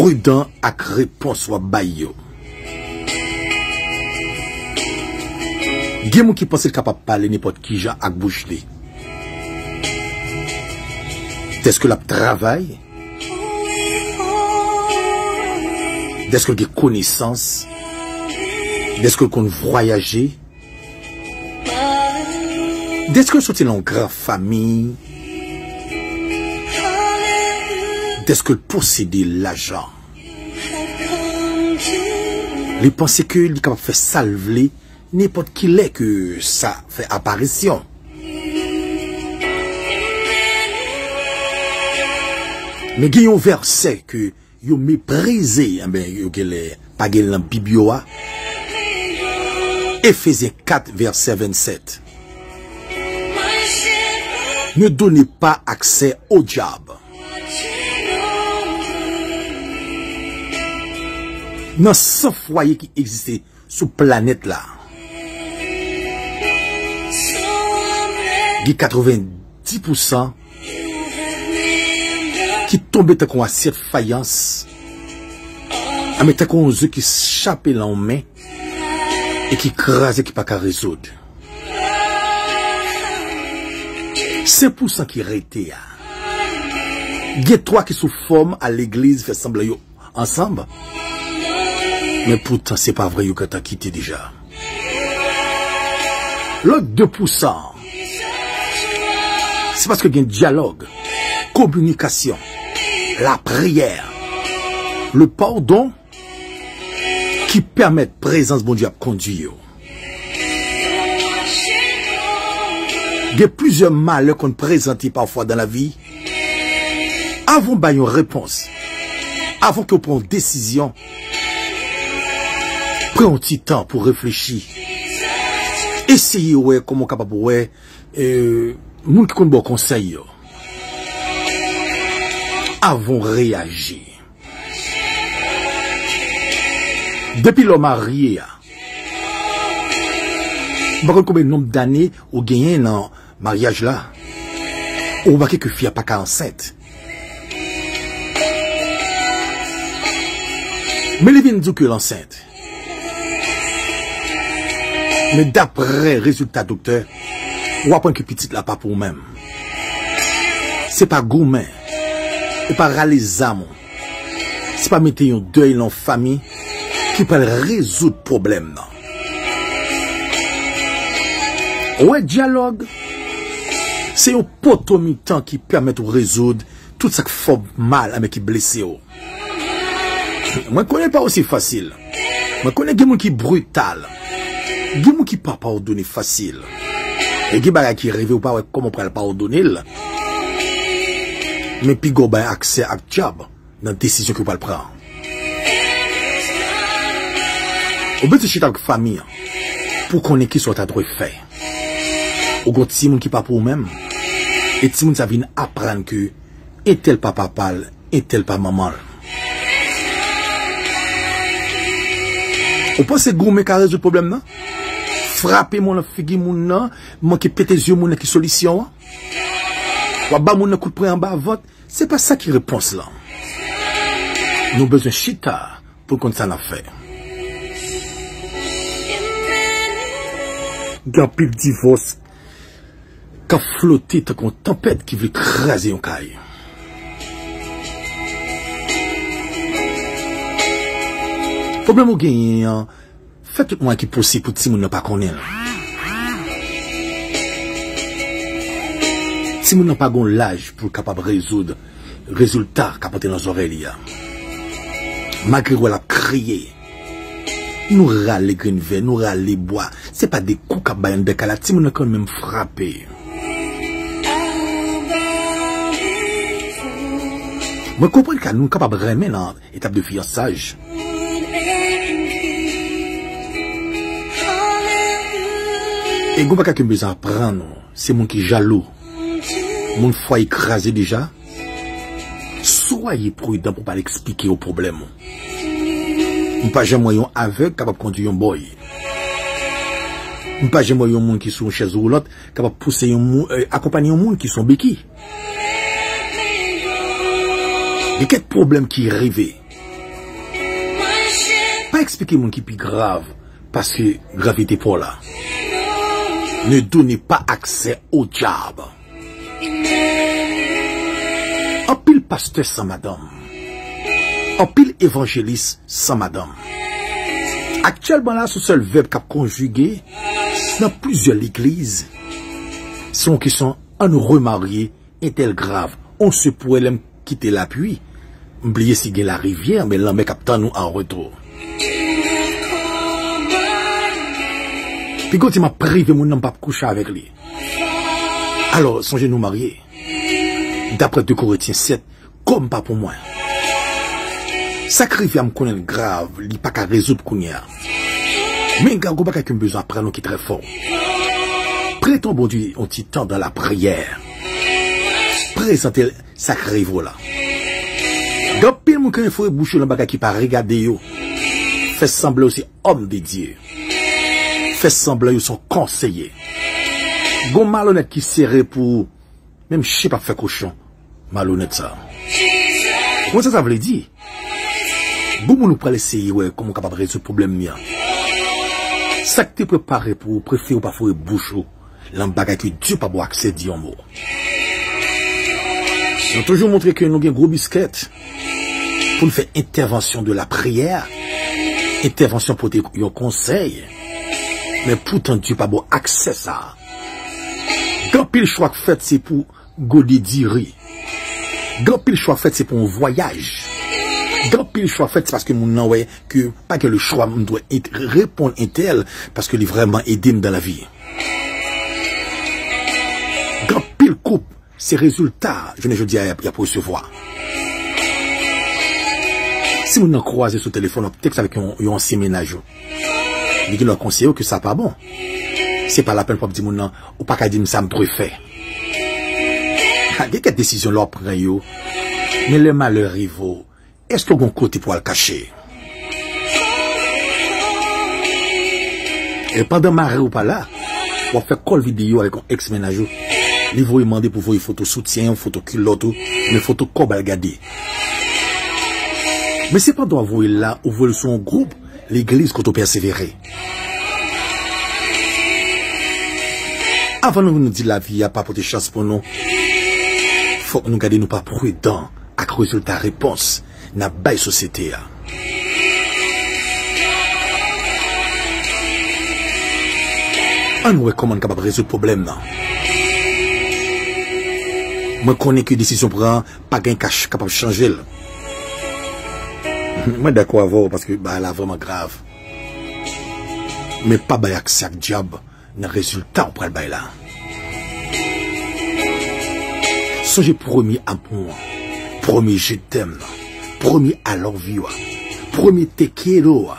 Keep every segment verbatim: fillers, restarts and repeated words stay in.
Pridan ak repons w ap bay yo. Gen moun ki panse l kapab pale nenpòt kijan ak bouch li. Dèske l ap travay, dèske l gen konesans, dèske l konn vwayaje, dèske l soti nan yon gran fanmi, dèske l posede lajan. Li panse ke li kapab fè sa l vle nenpòt ki lè ke sa fè aparisyon. Men gen yon vèsè ke yo meprize, enben, yo genlè pa gen nan Bib yo a. Efezyen kat, vèsè vennsèt. Ne donnez pas accès au diable. Nan san fwaye ki egziste sou planèt la, gen katrevendi pousan ki tonbe tankou yon asyèt fayans, anben tankou yon zo ki chape nan yon men e ki kraze, ki pa ka rezoud. Senk pousan ki rete a, gen twa ki sou fòm a legliz, fè sanblan yo ansanm, men poutan se pa vre, yo gentan kite deja. Lòt de pousan, se paske gen dyalòg, kominikasyon, lapriyè, le padon ki pèmèt prezans Bondye ap kondui yo. Gen plizyè malè konn prezante pafwa dan lavi. Avan w bay yon repons, avan ke w pran yon desizyon, pran yon ti tan pou reflechi. Eseye wè kòman w kapab wè, e, moun ki konn ba w konsèy yo avan w reyaji. Depi lè w marye a, m pa konn konbyen nonb dane ou genyen nan maryaj la, ou remake ke fi a pa ka ansent. Men li vin di w ke l ansent. Men daprè rezilta doktè, w aprann ke pitit la pa pou ou menm. Se pa goumen, e pa rale zam ou, se pa mete yon dèy nan yon fanmi ki pral rezoud pwoblèm nan. Ou wè, dyalòg se yon poto mitan ki pèmèt ou rezoud tout sa k fè w mal, anben ki blese w. Mwen konnen l pa osi fasil. Mwen konnen gen moun ki brital. Gen moun ki pa padone fasil. E gen bagay ki rive, ou pa wè kòman w pral padone l. Men piga w bay aksè ak dyab nan desizyon ke w pral pran. Ou bezwen chita ak fanmi an pou konnen kisa w ta dwe fè. Ou gon timoun ki pa pou ou menm. E timoun sa vin aprann ke entèl pa papa l, entèl pa manman l. Ou panse goumen ka rezoud pwoblèm nan? Frape moun nan figi moun nan, manke pete zye moun nan ki solisyon an? W ap ba moun nan kout pwen anba vant? Se pa sa ki repons lan. Nou bezwen chita pou n konn sa n ap fè. Gen anpil divòs k ap flote tankou yon tanpèt ki vle kraze yon kay. Pwoblèm ou genyen an, fè tout mwayen ki posib pou timoun nan pa konnen l. Timoun nan pa gon laj pou l kapab rezoud rezilta k ap antre nan zòrèy li a. Malgre w wè l ap kriye, nou rale grenn vè, nou rale bwa. Se pa de kou k ap bay anndan kay la, timoun nan kanmenm frape. Mwen konprann ke nou kapab renmen nan etap de fiyansaj. E gon bagay ke m bezwen aprann ou, se moun ki jalou, moun fwaye kraze deja. Swaye pridan pou w pa al eksplike yo pwoblèm ou. M pa janm wè yon avèg kapab kondui yon bòy. M pa janm wè yon moun ki sou yon chèz woulant kapab pouse yon moun, eh, akonpanye yon moun ki sou yon beki. Gen kèk pwoblèm ki rive. eksplike moun ki pi grav, paske gravite pa w la. Ne donnez pas accès au diable. Anpil pastè san madanm. Anpil evanjelis san madanm. Aktyèlman la, se sèl vèb k ap konjige nan plizyè legliz. Se yon kesyon, ann remarye, entèl grav. On se pwè lè m kite lapli. M bliye si gen larivyè, men lanmè k ap tann ou an retou. Piga w di m ap prive moun nan, m p ap kouche avèk li. Alò, sonje nou marye. Daprè de Korentyen sèt, kò m pa pou mwen. Sa k rive a m konnen l grav, li pa ka rezoud kounye a. Men gen yon bagay ke m bezwen aprann ou ki trè fò. Prete yon Bondye yon ti tan dan lapriyè. Prezante l sa k rive w la. Gen anpil moun ki foure bouch yo nan bagay ki pa regade yo. Fè sanblan yo se òm de Dye. Fè sanblan yo se yon konseye. Gon malonèt ki sere pou ou. Menm chen p ap fè kochon. Malonèt sa. Ou konn sa sa vle di? Bon moun ou pral eseye wè kòman w kapab rezoud pwoblèm li an. Sa k te prepare pou ou, prefere w pa foure bouch ou lan bagay ke Dye pa ba w aksè di yon mo. Nou toujou montre ke nou gen gwo biskèt pou n fè entèvansyon de lapriyè, entèvansyon pote yon konsèy, men poutan Dye pa ba w aksè sa a. Gen anpil chwa k fèt se pou gode diri. Gen anpil chwa k fèt se pou yon vwayaj. Gen anpil chwa k fèt se paske moun nan wè ke pa gen le chwa, m dwe et- reponn entèl paske li vrèman ede m dan lavi. Gen anpil koup, se rezilta jounen jodi a y ap, y ap resevwa. Si moun nan kwaze sou telefòn, w ap tèks avèk yon, yon ansyen mennaj ou. Li gen lè konseye w ke sa pa bon. Se pa lapenn pou w ap di moun nan, ou pa ka di m sa m dwe fè. Gen kèk desizyon lè w ap pran yo, men lè malè rive w, èske w gen yon kote pou w al kache? E pandan mari w pa la, w ap fè kòl videyo avèk yon èks mennaj ou. Li voye mande pou voye foto soutyen, foto kilòt ou, men foto kò w al gade. Men se pandan w ap voye l la, ou voye l sou yon gwoup legliz kote w pèsevere. Avan nou, nou di lavi a pa pote chans pou nou, fòk nou gade nou pa pridan ak rezilta repons n ap bay sosyete a. Ann wè kòman n kapab rezoud pwoblèm nan. Mwen konnen ke desizyon pran pa gen ka ch- kapab chanje l. Mwen dakò avè w paske bagay la vrèman grav. Men pa bay aksè ak dyab nan rezilta w pral bay la. Sonje premye amou an, premye je t'aime nan, premye I love you a, premye te quiero a.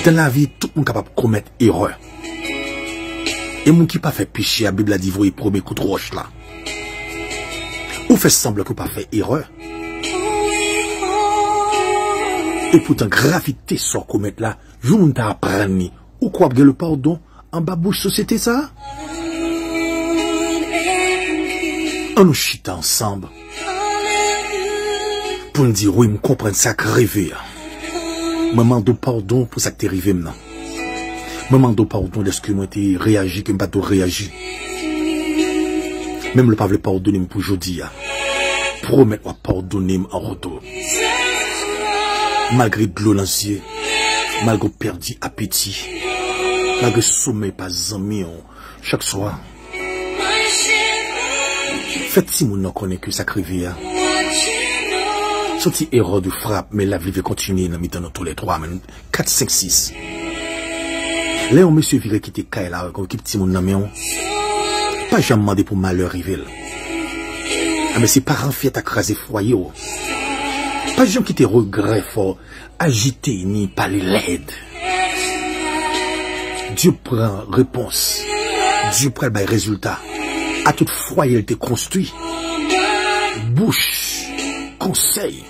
Dan lavi, tout moun kapab komèt erè. E moun ki pa fè peche a, Bib la di voye premye kout wòch la. Ou fè sanblan ke w pa fè erè. Epoutan, gravite sa w komèt la, jou moun ta aprann li, ou kwè w ap gen le padon anba bouch sosyete sa a? Ann nou chita ansanm pou n di, wi, m konprann sa k rive a. Mwen mande w padon pou sa k te rive m nan. Mwen mande w padon dèske mwen te reyaji ke m pa t dwe reyaji. Menm lè w pa vle padone m pou jodi a, pwomèt w ap padone m an retou. Malgre dlo nan zye, malgre w pèdi apeti, malgre somèy pa zanmi w chak swa, fè timoun nan konnen ke sa k rive a se yon ti erè de frap, men lavi dwe kontinye nan mitan nou toulètwa, men kat, senk, sis. Lè yon mesye vire kite kay la avèk yon ekip timoun nan men w, pa janm mande pou malè rive l. Anben, se paran fyèt a kraze fwaye w. Pa janm kite regrè fè w ajite ni pale lèd. Dye pran repons. Dye pral bay rezilta a tout fwaye l te konstwi. Bouch, konsèy,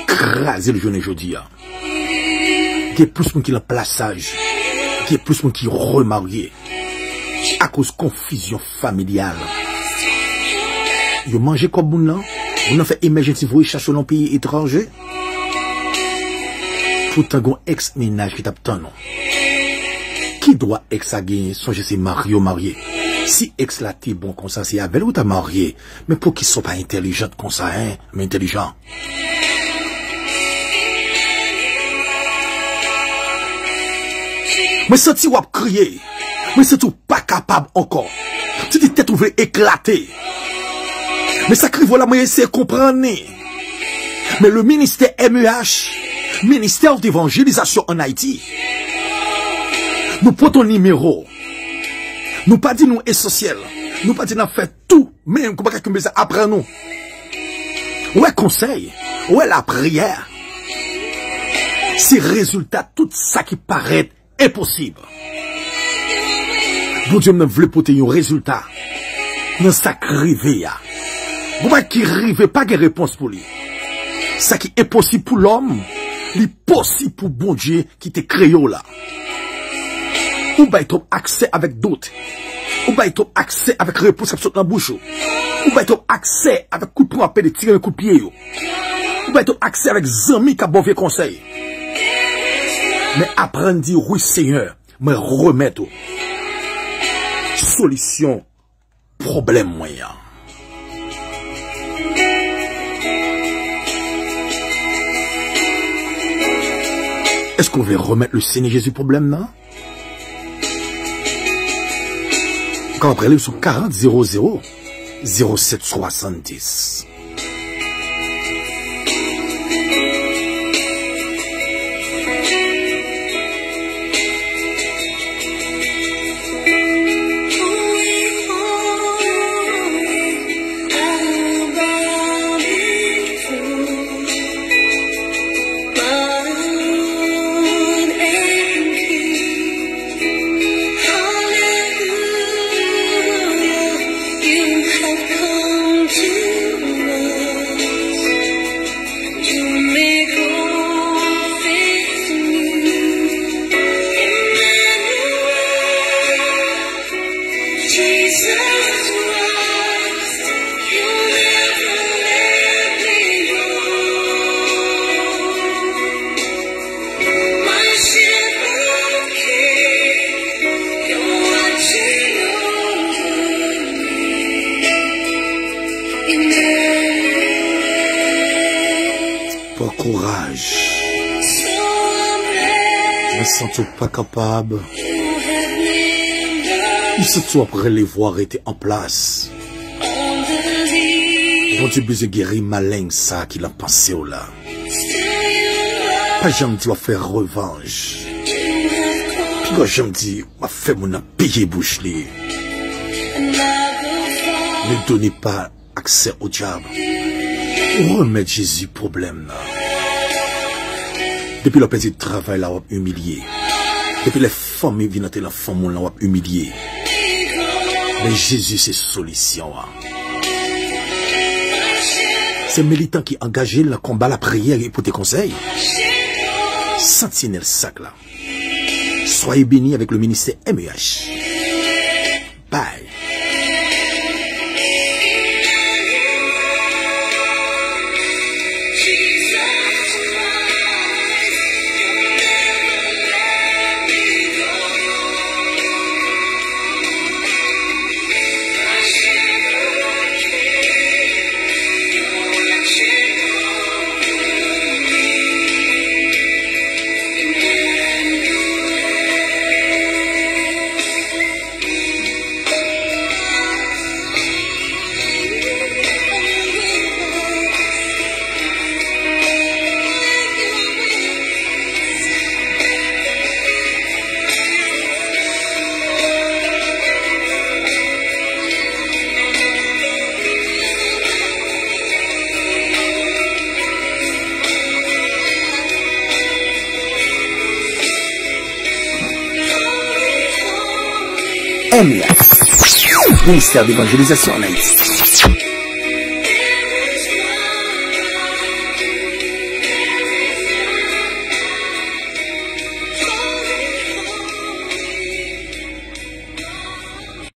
kraze l jounen jodi a. Gen plis moun ki nan plasaj, gen plis moun ki remarye akoz konfizyon familyal. Yo manje kòb moun nan, Moun nan fè emergency voye chache w nan peyi etranje. Poutan gon èks mennaj ki t ap tann ou. Ki dwa èks sa genyen? Sonje se marye w marye. Si èks la te bon konsa, se avè l ou ta marye. Men poukisa w pa entèlijant konsa, en? Men entèlijan. Mwen santi w ap kriye. Mwen santi w pa kapab ankò. Santi tèt ou vle eklate. Men sa k rive w la, mwen eseye konprann li. Men le ministè M E H, Ministère d'évangélisation en Haïti, nou pote yon nimewo. Nou pa di nou esansyèl. Nou pa di n ap fè tou, men kou bagay ke m bezwen aprann nou. Ou wè konsèy, ou wè lapriyè. Se rezilta tout sa ki parèt enposib. Bondye m nan vle pote yon rezilta nan sa k rive a. Gon bagay ki rive pa gen repons pou li. Sa ki enposib pou lòm, li posib pou Bondye ki te kreye w la. Ou bay twòp aksè avèk dout. Ou bay twòp aksè avèk repons k ap sot nan bouch ou. Ou bay twòp aksè avèk kout pwen w ap pede tire nan kout pye yo. Ou bay twòp aksè avèk zanmi k ap ba w vye konsèy. Men aprann di, wi, Senyè, mwen remèt ou solisyon pwoblèm mwen an. Èske w vle remèt le Seigneur Jésus pwoblèm nan? Ou kapab rele m sou karant zewo zewo zewo sèt swasanndis. Pran kouraj. Mwen santi w pa kapab. M santi w ap rele vwa rete an plas. Bondye bezwen geri maleng sa ki nan panse w la. Pa janm di w ap fè revanj. Piga w janm di w ap fè moun nan peye bouch li. Ne donnez pas accès au diable. Remèt Jezi pwoblèm nan. Depi lè w pèdi travay la, w ap imilye. Depi lè fanmi vin antre nan fanmi w lan, w ap imilye. Men Jezi se solisyon an. Se militan ki angaje l nan konba lapriyè e pote konsèy. Santinèl sak la. Soyez bénis avec le ministère M E H. Bye. M E H, Ministère d'Évangélisation en Haïti.